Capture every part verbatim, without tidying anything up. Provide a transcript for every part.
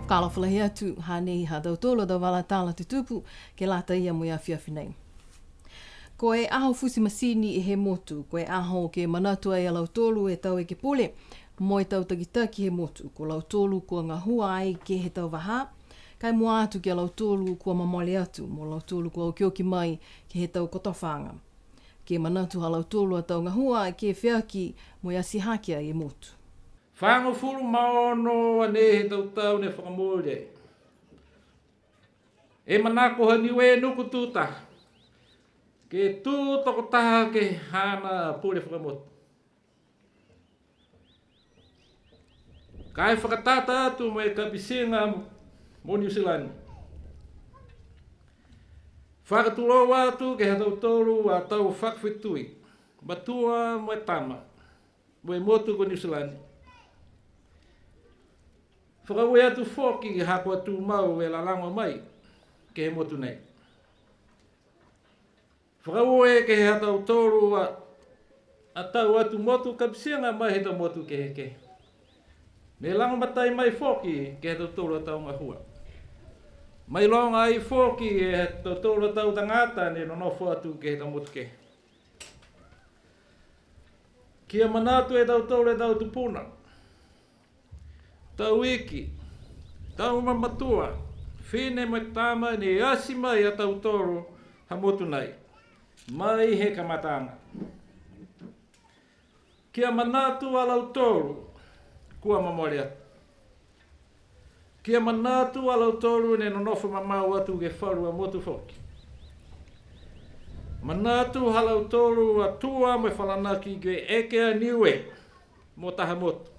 Fakaalofa lahi atu, hanei ha tautolu a tau vala tala tutupu ke lata ia mo e afiafi nei. Ko e aho futi masini he motu, ko e aho ke manatu ai a lautolu e tau ekepule mo e tau takitaki he motu, ko lautolu kua gahua ai ke he tau vahā, ka e mua atu ki a lautolu kua momole atu, mo lautolu kua okioki mai ke he tau kotofaaga. Ke manatu ha lautolu a tau gahua ke feaki mo e atihake ai e motu. Fagofulu ma ono a nei he tau tau ne fakamooli ai. E manako ha Niue nuku tū taha ke tū tokotaha ke he haana pule fakamotu. Ka e fakatata atu mo e kapitiga mo Niu Silani. Fakatulou atu ke he ha tautolu a tau fakafetui, matua mo e tama, mo e motu ko Niu Silani. Fakaaue atu foki ha kua tumau e lalago mai ke he motu nei. Fakaaue ke he ha tautolu a, a tau atu motu kapitiga mai he tau motu kehekehe. Ne lagomatai mai foki ke he ha tautolu a tau gahua. Mailoga ai foki e ha tautolu a tau tagata ne nonofo atu ke he tau motu kehe. Kia manatu e tautolu e tau tupuna, tau iki, tau mamatua, fifine mo e tama ne ati mai a tautolu ha motu nei, mai he kamataaga. Kia manatu a lautolu kua momole atu. Kia manatu a lautolu ne nonofo mamao atu ke he falu a motu foki. Manatu ha lautolu a tua mo e falanaki ke eke a Niue mo taha motu.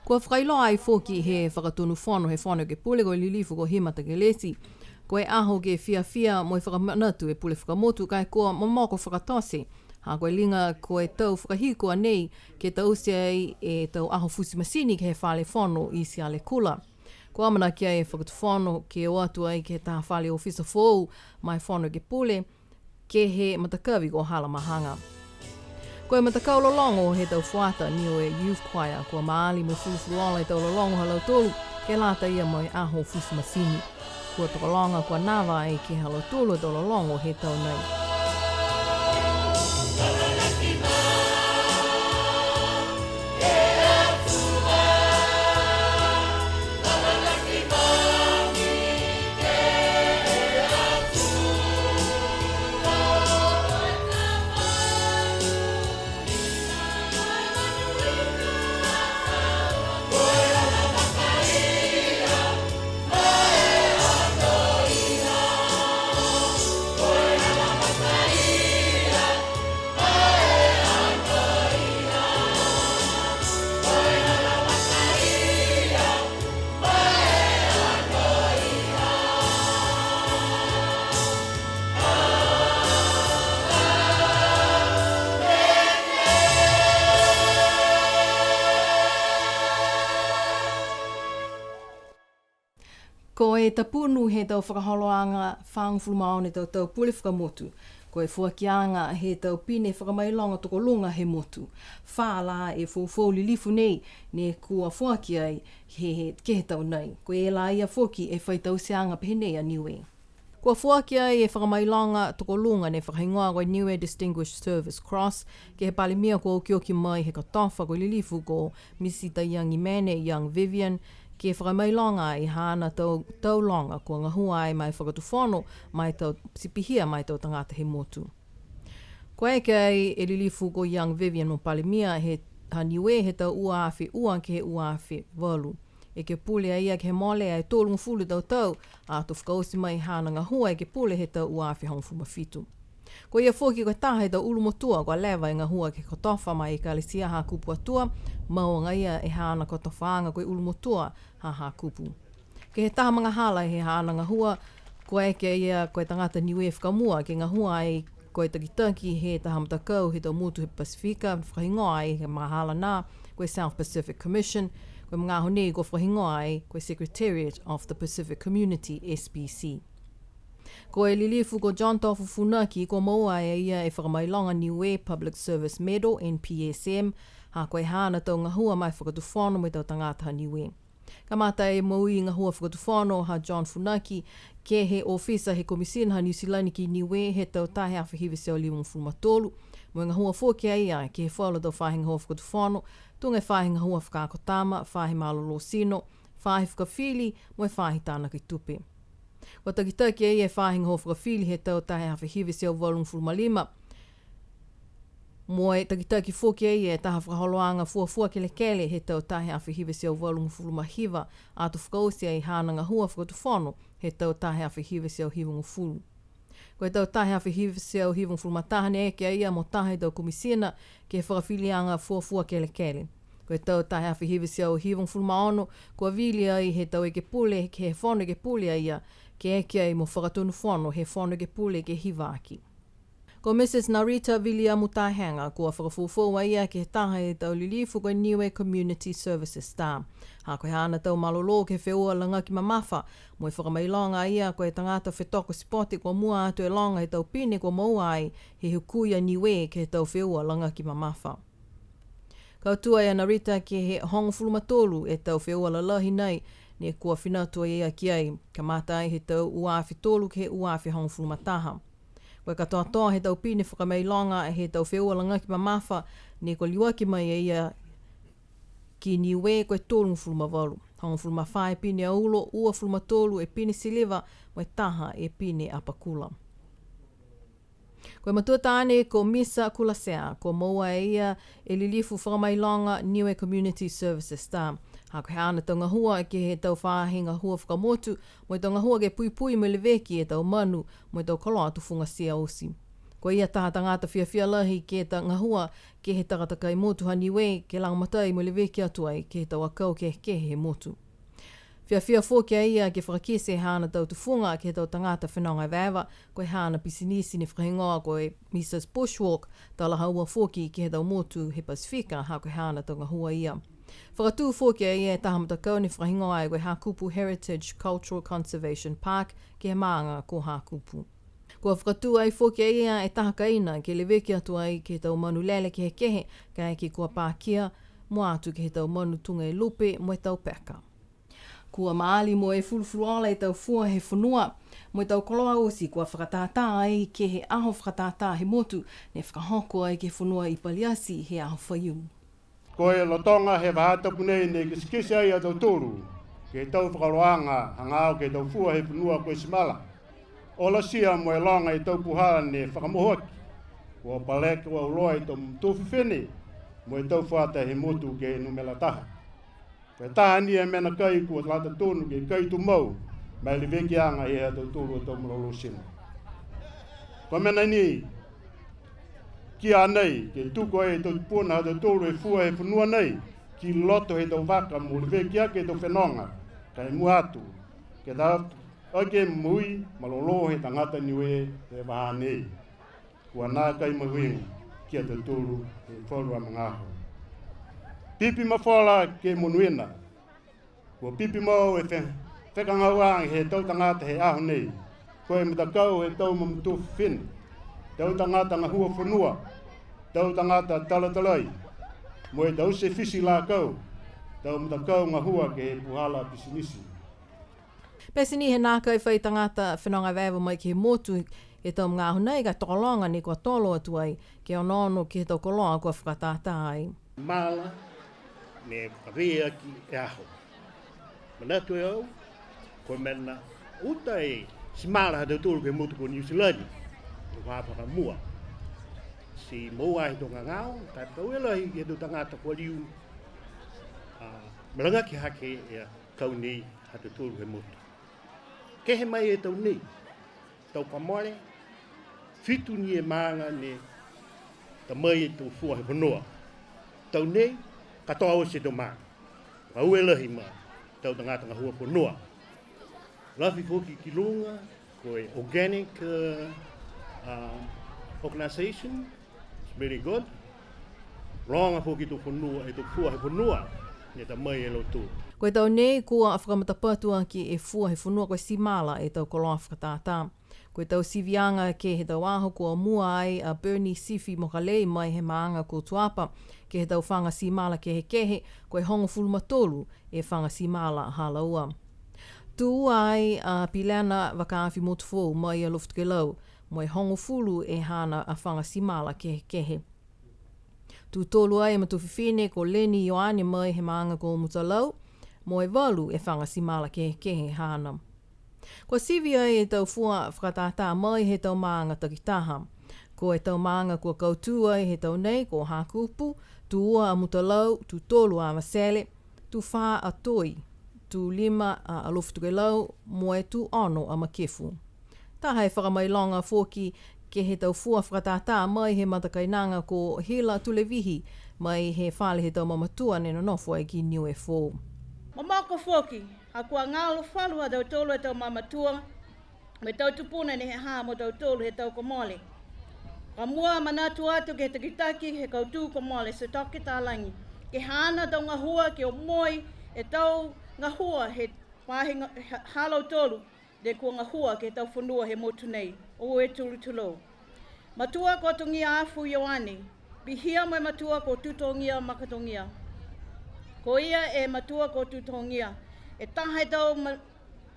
Kua fakailoa ai foki he Fakatonu Fono he Fono Ekepule ko e Lilifu ko Hima Takelesi, ko e aho ke fiafia mo e fakamanatu e pule fakamotu ka e kua momoko fakatote, ha ko e liga ko e tau fakahiku a nei ke taute ai e tau aho futi masini ke he Fale Fono i Sialekula. Kua amanaki ai e Fakatufono ke o atu ai ke he taha fale ofisa foou ma e Fono Ekepule, ke he matakavi ko Halamahaga. Ko e matakau lologo he tau fuata Niue Youth Choir, kua maali mo e fulufuluola e tau lologo ha lautolu, ke lata ia mo e aho futi masini. Kua tokologa kua nava ai ke he ha lautolu e tau lologo he tau nei. Ko e tapunu he tau fakaholoaga fagofulu ma ono he tau tau pule fakamotu, ko e foakiaga he tau pine fakamailoga tokoluga he motu. Fā la e foufou lilifu nei ne kua foaki ai he, he, ke he tau nei. Ko e la ia foki e fai tauteaga pehē nei a Niue. Kua foaki ai e fakamailoga tokoluga ne fakahigoa ko e Niue Distinguished Service Cross, ke he Palemia kua okioki mai he kotofa ko e lilifu ko Misi Taiagi Mene Young Vivian, ke fakamailoga ai haana tau, tau loga kua gahua ai ma e Fakatufono, ma e tau, ti pihia ma e tau tagata he motu. Kua eke ai e lilifu ko Young Vivian mo Palemia he, ha Niue he tau ua afe ua ke he ua afe valu. Ekepule a ia ke he mole e tolugofulu tau tau, ato fakaoti mai haana gahua ekepule he tau ua afe hogofulu ma fitu. Ko ia foki ko e taha he tau ulumotua kua leva e gahua ke he kotofa ma e Ekalesia Hakupu Atua, mau agaia e haana kotofaaga ko e ulumotua ha Hakupu. Ke he taha magahala he haana gahua, kua eke a ia ko e tagata Niue fakamua ke gahua ai ko e takitaki he taha matakau he tau motu he Pasifika, fakahigoa ai he magahala nā ko e South Pacific Commission, ko e magaaho nei kua fakahigoa ai ko e Secretariat of the Pacific Community, S P C. Ko e lilifu ko John Tofu Funaki, kua moua e ia e fakamailoga Niue Public Service Medal, N P S M, ha ko e haana tau gahua ma e fakatufono mo e tau tagata ha Niue. Kamata e moui gahua fakatufono ha John Funaki, ke he ofisa he Komisina ha Niu Silani ki Niue he tau taha e afe hiva e teau limagofulu ma tolu, mo e gahua foki a ia ke he falu tau faahi gahua fakatufono, tuga e faahi gahua fakaako tama, faahi malolō tino, faahi fakafili, mo e faahi tanaki tupe. Kua takitaki e ia e faahi gahua fakafili he tau taha e afe hiva e teau valugofulu ma lima. Mo e takitaki foki e ia e taha fakaholoaga fuafua kelekele he tau taha e afe hiva e teau valugofulu ma hiva, ato fakaoti ai haana gahua fakatufono he tau taha e afe hiva e teau hivagofulu. Ko e tau taha e afe hiva e teau hivagofulu ma taha ne eke a ia mo taha he tau komisina ke he fakafiliaga fuafua kelekele. Ko e tau taha e afe hiva e teau hivagofulu ma ono, kua vili ai he tau ekepule, ke he fono ekepule a ia, ke eke ai mo fakatonu fono he fono ekepule ke hiva aki. Ko Mrs Narita Viliamu Tahega, kua fakafoufou a ia ke he taha he tau lilifu ko e Niue Community Services Star. Ha ko e haana tau malolō ke he feua lagaki mamafa, mo e fakamailoga a ia ko e tagata fetoko sipote kua mua atu e loga he tau pine kua moua ai he hukui a Niue ke he tau feua lagaki mamafa. Kautū ai a Narita ke he hogofulu ma tolu e tau feua lalahi nei, ne kua fina atu a ia ki ai, kamata ai he tau ua afe tolu ke he ua afe hogofulu ma taha. Ko e katoatoa he tau pine fakamailoga he tau feua lagaki mamafa, ne kua liuaki mai e ia ki Niue ko e tolugofulu ma valu. Hogofulu ma fā e pine aulo, uafulu ma tolu e pine siliva, mo e taha e pine apakula. Ko e matua taane ko Misa Kulasea, kua moua e ia e lilifu fakamailoga Niue Community Services Star. Ha ko e haana tau gahua ke he tau faahi gahua fakamotu, mo e tau gahua ke puipui mo e leveki e tau manu, mo e tau koloa tufugatia oti. Ko ia taha tagata fiafia lahi ke he tau gahua ke he takatakai motu ha Niue, ke lagomatai mo e leveki atu ai ke he tau akau kehekehe he motu. Fiafia foki a ia ke fakakite e haana tau tufuga ke he tau tagata fenoga evaeva, ko e haana pisinisi ne fakahigoa ko e Mrs Bushwalk, talahaua foki ke he tau motu he Pasifika, ha ko e haana tau gahua ia. Fakatū foki a ia e taha matakau ne fakahigoa ai ko e Hakupu Heritage Cultural Conservation Park, ke he maaga ko Hakupu. Kua fakatū ai foki a ia e taha kaina ke leveki atu ai ke he tau manu lele kehekehe, kaeke kua pakia, mua atu ke he tau manu tuga e lupe mo e tau peka. Kua maali mo e fulufuluola e tau fua he fonua, mo e tau koloa oti kua fakatātā ai ke he aho fakatātā he motu, ne fakahoko ai ke he fonua i Paliati he aho Faiumu. Ko e lotoga he vahā tapu nei ne kitekite ai a tautolu ke he tau fakaholoaga hagaao ke he tau fua he fonua ko e simala. Olatia mo e loga e tau puhala ne fakamoho aki, kua paleke auloa e tau motu fifine mo e tau fuata he motu ke he numela taha. Ko e taha ni e mena kai kua lata tonu ke kai tumau, ma e levekiaga he ha tautolu a tau malolō tino. Ko e mena ni, ki a nei, ke tuku ai e tau tupuna ha tautolu e fua he fonua nei, ki loto he tau vaka mo leveki aki e tau fenoga, ka e mua atu, ke ta atu, ake moui malolō he tagata Niue he vahā nei. Kua nākai mahuiga ki a tautolu he falu a magaaho. Pipi mafola ke monuina. Kua pipi mau e fe-, fekagauaga he tau tagata he aho nei. Ko e matakau he tau mamatua fifine, tau tagata gahua fonua, tau tagata talatalai, mo e tau sefisi lakau, tau matakau gahua ke he puhala pisinisi. Pete ni he nākai fai tagata fenoga evaeva mai ke he motu he tau magaaho nei, ka e tokologa ni kua tolo atu ai ke onoono ke he tau koloa kua fakatātā ai. Mala, ne kavē aki e aho. Manatu e au, ko e mena uta e simala ha tautolu ke he motu ko Niu Silani, ko e vahā fakamua. Ti moua he tau gagao, ka e tau e lahi he tau tagata kua liu, a, malagaki hake e kau nei ha tautolu he motu. Kehe mai e tau nei, tau kua mole, fitu ni e maaga ne ta mai e tau fua he fonua. Tau nei, katoa oti e tau maaga. Ka ua e lahi ma tau tagata gahua fonua. Lafi foki ki luga, ko e organic, uh, uh, organization, it's very good. Loga foki e tau fonua, e tau fua he fonua, ne ta mai e lautolu. Ko e tau nei, kua fakamatapatu aki e fua he fonua, ko e simala e tau koloa fakatātā. Ko e tau siviaga ke he tau aho kua mua ai a Bernie Sifi Mokalei mai he maaga ko Tuapa, ke he tau faga simala kehekehe, ko e hogofulu ma tolu e faga simala ha laua. Tū ai a Pilena Vakaafi Motufoou mai a Lofotokelau, mo e hogofulu e haana a faga simala kehekehe. Tū tolu ai e matua fifine ko Leni Ioane mai he maaga ko Mutalau, mo e valu e faga simala kehekehe haana. Kua sivi ai e tau fua fakatātā mai he tau maaga takitaha. Ko e tau maaga kua kautū ai he tau nei ko Hakupu, tū ua a Mutalau, tū tolu a Avatele, tū fā a Toi, tū lima a Alofi Tokelau, mo e tū ono a Makefu. Taha e fakamailoga foki ke he tau fua fakatātā mai he matakainaga ko Hila Tulevihi, mai he fale he tau mamatua ne nonofo ai ki Niue Foou. Momoko foki, ha kua galo falu ha tautolu e tau mamatua, mo e tau tupuna ne ha ha mo tautolu he tau kua mole. Ka mua manatu atu ke he takitaki he kautū kua mole, Sir Toke Talagi, ke haana tau gahua ke omoi e tau gahua he faahi ga-, ha, ha lautolu, ne kua gahua ke he tau fonua he motu nei, o e tulutulou. Matua ko Togia Afu Ioane, pihia mo e matua ko Tutogia Makatogia. Ko ia e matua ko Tutogia, e taha he tau ma-,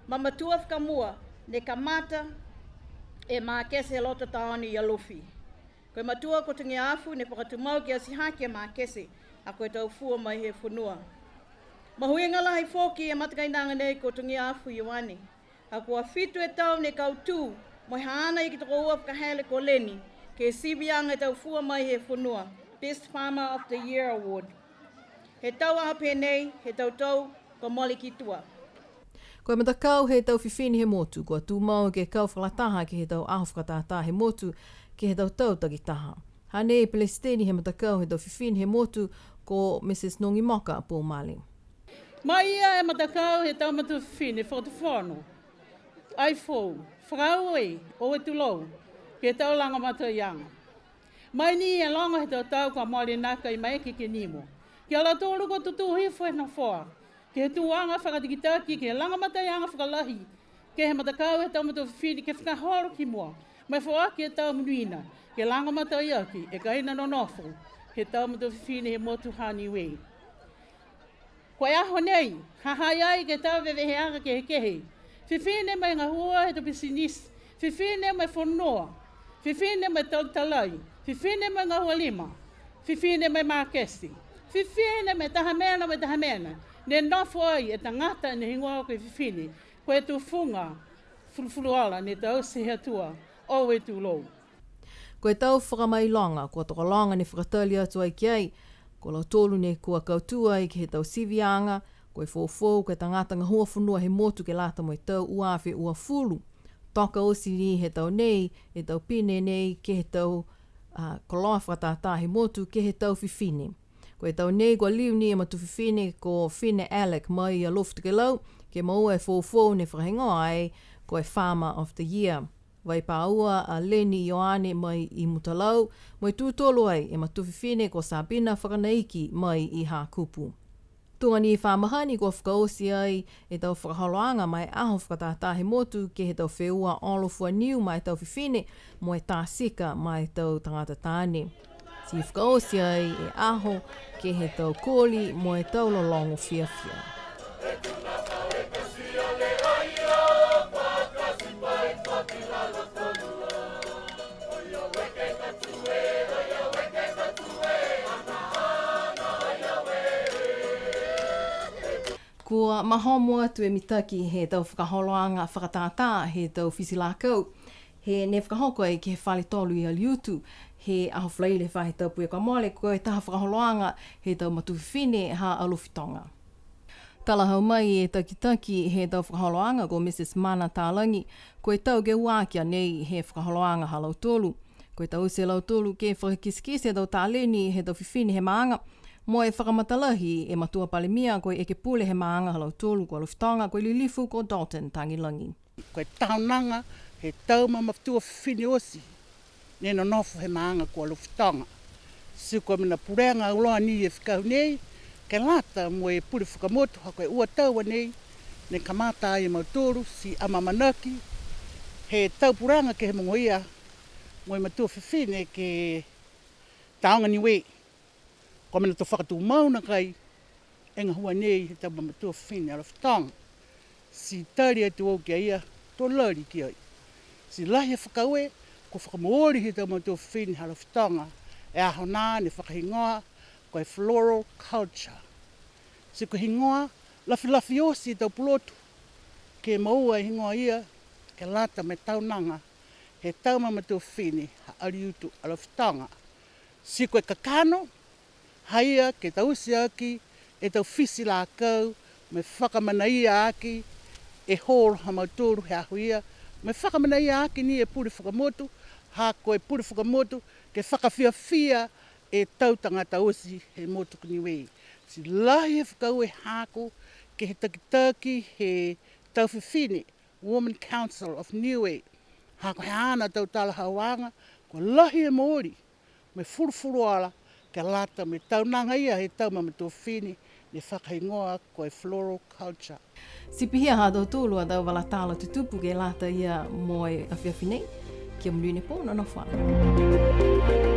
mamatua fakamua, ne kamata e makete he loto taone i Alofi. Ko e matua ko Togia Afu ne fakatumau ke atihake e makete, ha ko e tau fua mai he fonua. Mahuiga lahi foki e matakainaga nei ko Togia Afu Ioane. Ha kua fitu e tau ne kautū, mo e haana iki tokoua fakahele ko Leni, ke he siviaga e tau fua mai he fonua, Best Farmer of the Year Award. He tau aho pehē nei, he tau tau kua mole ki tua. Ko e matakau he tau fifine he motu, kua tumau ke kau fakalataha ke he tau aho fakatātā he motu, ke he tau tau takitaha. Hanei e Pelesiteni he matakau he tau fifine he motu, ko Mrs Nogimoka Poumale. Mai ia e matakau he tau matua fifine fakatufono, Aifou, fakaaue, o e tulou, ke he tau lagomataiaga. Mai ni e loga he tau tau kua mole nākai maeke ke nimo. Ki a lautolu kua tutū hifo e nofoa, ke he tuaga fakatakitaki, ke he lagomataiaga fakalahi, ke he matakau he tau matua fifine, ke fakaholo ki mua, mo e foaki e tau monuina, ke lagomatai aki e kaina nonofo he tau matua fifine he motu ha Niue. Ko e aho nei, ha ha i ai ke he tau veveheaga kehekehe. Fifine mo e gahua he tau pisinisi, fifine mo e fonua, fifine mo e tau talai, fifine mo e gahua lima, fifine mo e makete, fifine mo e taha mena mo e taha mena. Ne nofo ai e tagata ne higoa ko e fifine, ko e tufuga fulufuluola ne taute he Atua, o e tulou. Ko e tau fakamailoga, kua tokologa ne fakatali atu ai ki ai, ko lautolu ne kua kautū ai ke he tau siviaga, ko e foufou, ko e tagata gahua fonua he motu ke lata mo e tau ua afe uafulu. Toka oti ni he tau nei, e tau pine nei, ke he tau, a, koloa fakatātā he motu, ke he tau fifine. Ko e tau nei, kua liu ni e matua fifine, ko Fine Alec mai Alofi Tokelau, ke moua e foufou ne fakahigoa ai, ko e Farmer of the Year. Vaipāua a Leni Ioane mai i Mutalau, mo e tū tolu ai e matua fifine ko Sabina Fakanaiki mai i Hakupu. Tuga ni fa mahani kua fakaoti ai e tau fakaholoaga ma e aho fakatātā he motu ke he tau feua olo fua niu ma e tau fifine, mo e tā tika ma e tau tagata taane. Ti fakaoti ai e aho ke he tau koli mo e tau lologo fiafia. Kua mahomo atu e mitaki he tau fakaholoaga fakatātā he tau fiti lakau, he ne fakahoko ai ke he fale tolu i Aliutu, he aho Falaile faahi tapu kua mole, ko e taha fakaholoaga he tau matua fifine ha Alofi Toga. Talahau mai e takitaki he tau fakaholoaga ko Mrs Mana Talagi, ko e tau ke ua aki a nei he fakaholoaga ha lautolu. Ko e taute e lautolu ke fakakitekite e tau taleni he tau fifine he maaga, mo e fakamatalahi e matua palemia ko e ekepule he maaga ha lautolu ko Alofi Toga, ko e lilifu ko Dalton Tagilagi. Ko e taonaga he tau mamatua fifine oti ne nonofo he maaga ko Alofi Toga. Ti ko e mena pulega auloa ni e fekau nei, ke lata mo e pule fakamotu ha ko e ua tau a nei, ne kamata ai e mautolu, ti amaamanaki, He tau pulega ke he mogo ia, mo e matua fifine ke he Aoga Niue. Ko e mena to fakatumau nakai e gahua nei he tau mamatua fifine alofi Toga. Ti tali atu au ki a ia, to lali ki ai. Ti lahi e fakaaue, kua fakamooli he tau mamatua fifine alofi Toga e aho nā ne fakahigoa ko e floral culture. Ti ko e higoa lafilafi oti he tau pulotu, ke moua e higoa ia, ke lata mo e taunaga he tau mamatua fifine ha Aliutu alofi Toga. Ti ko e kakano, ha ia ke taute aki e tau fiti lakau, mo e fakamanaia aki e hall ha mautolu he aho ia, mo e fakamanaia aki ni e pule fakamotu, ha ko e pule fakamotu ke fakafiafia e tau tagata oti he motu ko Niue. Ti lahi e fakaaue haaku ke he takitaki he tau fifine, Women Council of Niue. Ha ko e haana tau talahauaga, kua lahi e mooli, mo e fulufuluola, ke lata mo e taunaga ia he tau mamatua fifine, ne fakahigoa ko e floral culture. Ti pihia ha tautolu a tau vala tala tutupu ke lata ia mo e afiafi nei, kia monuina e pō, nonofo ā.